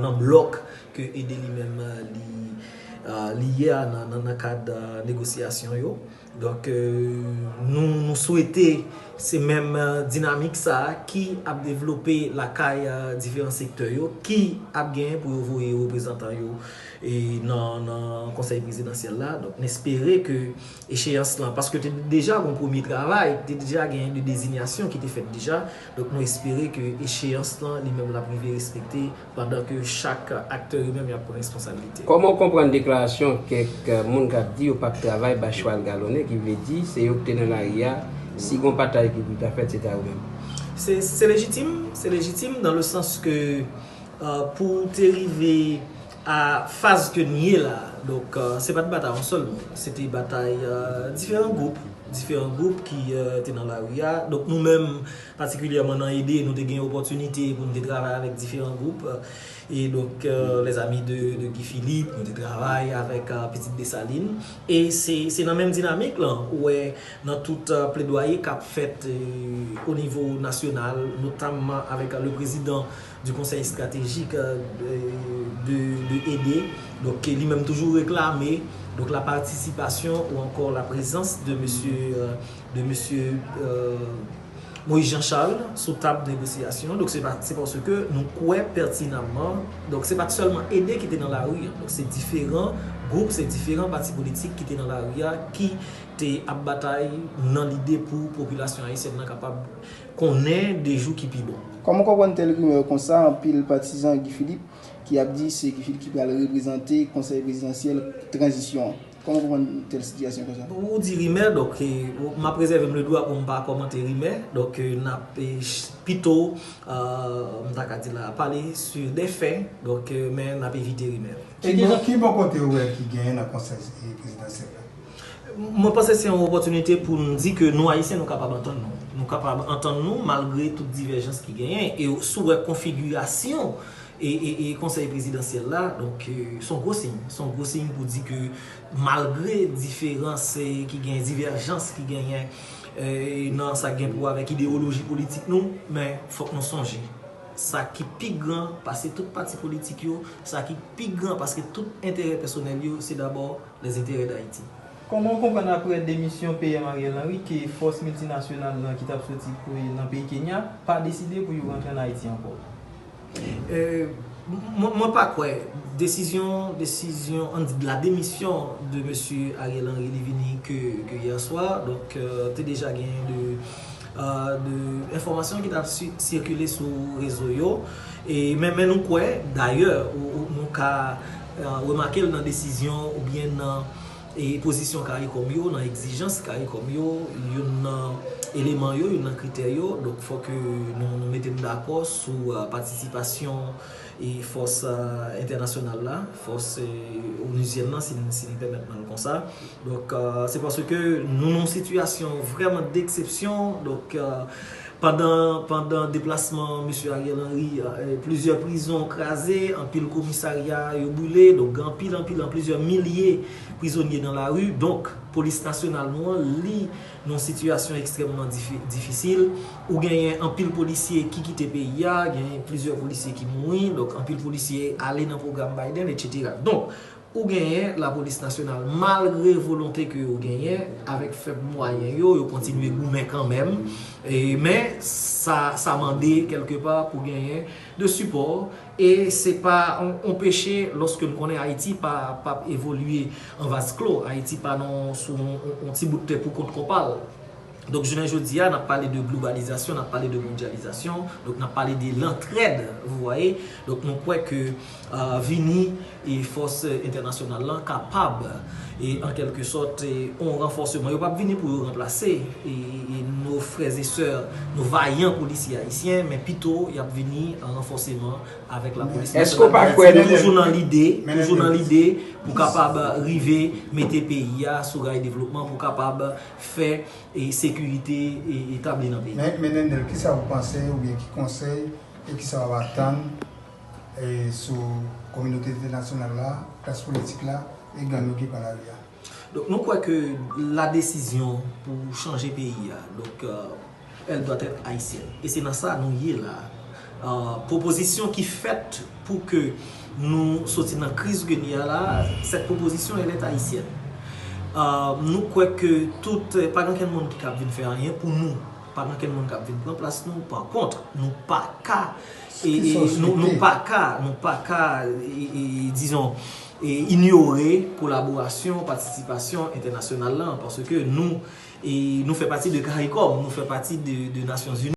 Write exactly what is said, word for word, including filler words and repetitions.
nan blòk ke Ede li menm, euh, li, euh, li ye a nan, nan, nan kad, euh, negosyasyon yo. Donk, euh, nou, nou swete se menm, euh, dinamik sa a ki ap devlope lakay, euh, diferan sektè yo, ki ap genyen pou yo voye reprezantan yo e nan, nan konsèy prezidansyèl la. Donk, n espere ke echeyans lan, paske te deja gon premye travay, te deja gen de dezinyasyon ki te fèt deja. Donk, nou espere ke echeyans lan, li menm, l ap rive respekte pandan ke chak aktè yo menm y ap pran responsablite. Kòman w konprann deklarasyon kèk, euh, moun k ap di yo p ap travay bay chwal galonnen, ki vle di se yo ki te nan lari a, si gon batay ki pou ta fèt, se ta yo menm? Se, se lejitim, se lejitim dans le sens que, euh, pou te rive a faz ke n ye la, donk, euh, se pa t batay yon sèl moun, se te batay, euh, diferan gwoup, diferan gwoup ki, euh, te nan lari a. Donk, nou menm, patikilyèman nan Ede, nou te gen opòtinite pou n te travay avèk diferan gwoup, euh, e donk, euh, les amis de, de Guy Philippe, nou te travay avèk, euh, Pitit Desalin. E se, se nan menm dinamik lan, ou wè, nan tout, euh, pledwaye k ap fèt, euh, o nivo nasyonal, notamman avèk, euh, le président du Conseil stratégique, euh, de, de, de Ede. Donk, ke li menm toujou reklame, donk, la participation ou encore la présence de monsieur, euh, de monsieur, euh, Moïse Jean Charles sou tab negosyasyon. Donk, se pa, se paske nou kwè pètinamman, donk, se pa t sèlman Ede ki te nan lari a. Donk, se diferan gwoup, se diferan pati politik ki te nan lari a, ki te ap batay nan lide pou popilasyon ayisyèn nan kapab konnen de jou ki pi bon. Kòman w konprann tèl rimè konsa, anpil patizan Guy Philippe ki ap di se Guy Philippe ki pral reprezante konsèy prezidansyèl tranzisyon an? Kòman w konprann tèl sitiyasyon konsa? Ou di rimè, donk, e, m ap rezève m le dwa pou m pa kòmante rimè. Donk, e, n ap, e, ch-, pito, e, m ta ka di la, pale sur des faits, donk, e, men n ap evite rimè. E ki bò, ki bò kote ou wè ki genyen nan konsèy, e, prezidansyèl la? Mwen panse se yon opòtinite pou n di ke nou, Ayisyen, nou kapab antann nou. Nou kapab antann nou malgre tout divèjans ki genyen. E si w wè konfigirasyon e, e, e konsèy prezidansyèl la, donk, e, se yon gwo siy. Se yon gwo siy pou di ke malgre diferans, e, ki genyen, divèjans ki genyen, e, nan sa k gen pou wè avèk idewoloji politik nou, men fòk nou sonje, sa ki pi gran pase tout pati politik yo, sa ki pi gran pase tout enterè pèsonèl yo, se dabò les intérêts d'Haïti. Kòman w konprann, aprè demisyon P M Ariel Henry, ke fòs miltinasyonal lan ki t ap soti pou, nan peyi Kenya pa deside pou yo rantre ann Ayiti ankò? Euh, mwen, mwen pa kwè desizyon, desizyon, ann di, la démission de mesye Ariel Henry, li vini ke, ke yè swa. Donk, euh, te deja gen de, euh, de enfòmasyon ki t ap si-, sikile sou rezo yo. E, men, men nou kwè, dayè, ou, ou, nou ka, euh, remake l nan desizyon oubyen nan, e, pozisyon CARICOM yo, nan egzijans CARICOM yo, youn nan eleman yo, youn nan kritè yo. Donk, fòk nou, nou mete n dakò sou, euh, patisipasyon e fòs, euh, entènasyonal la, fòs, euh, onuzyèn nan, si n, si n pèmèt mwen l konsa. Donk, euh, se paske nou nan yon sitiyasyon vrèman deksepsyon. Donk, euh, pandan, pandan deplasman mesye Ariel Henry, euh, plizyè prizon kraze, anpil komisarya yo boule. Donk, gen anpil, anpil, an plizyè milye prizonye nan lari. Donk, polis nasyonal nou an, li nan yon sitiyasyon ekstrèmman difi-, difisil. Ou genyen anpil polisye ki kite peyi a, genyen plizyè polisye ki mouri, donk anpil polisye ale nan pwogram Biden, etsetera. Donk, ou genyen lapolis nasyonal, malgre volonte ke yo genyen, avèk fèb mwayen yo, yo kontinye goumen kanmenm. E, men, sa, sa mande, kèlkepa, pou genyen de sipò, e se pa on, on peche lòske n konnen Ayiti pa, p ap evolye an vaz klo. Ayiti pa nan, sou on, on, on ti bout tè pou kont konpa l. Donk, jounen jodi a, n ap pale de globalizasyon, n ap pale de mondyalizasyon, donk, n ap pale de lantrèd, vous voyez. Donk, nou kwè ke, euh, vini e fòs entènasyonal lan kapab, e an kèlke sòt, e on ranfòseman. Yo p ap vini pou yo ranplase e, e nos frères et sœurs, nos vayan polisye ayisyen, men pito y ap vini an ranfòseman avèk lapolis nasyonal. Èske w pa kwè nou toujou nan lide, toujou nan lide pou kapab rive mete peyi a sou ray devlopman, pou kapab fè e sekirite e etabli nan peyi a. Men, men Nendel, kisa w panse oubyen ki konsèy e kisa w ap atann e sou kominote entènasyonal la, klas politik la e gang yo ki pran lari a? Donk, nou kwè ke la desizyon pou chanje peyi a, donk, euh, elle doit être haïtienne. E se nan sa nou ye la. euh, pwopozisyon ki fèt pou ke nou soti nan kriz ke n ye a la, cette proposition, elle est haïtienne. Euh, nou kwè ke tout, pa gen kenn moun ki kab vin fè anyen pou nou. Pa gen kenn moun kab vin pran plas nou. Pa kont, nou pa ka, e, e, nou, nou pa ka, nou pa ka, e, e, dizon, e, inyore kolaborasyon, patisipasyon entènasyonal lan, paske nou, e, nou fè pati de CARICOM, nou fè pati de, de Nasyonzini.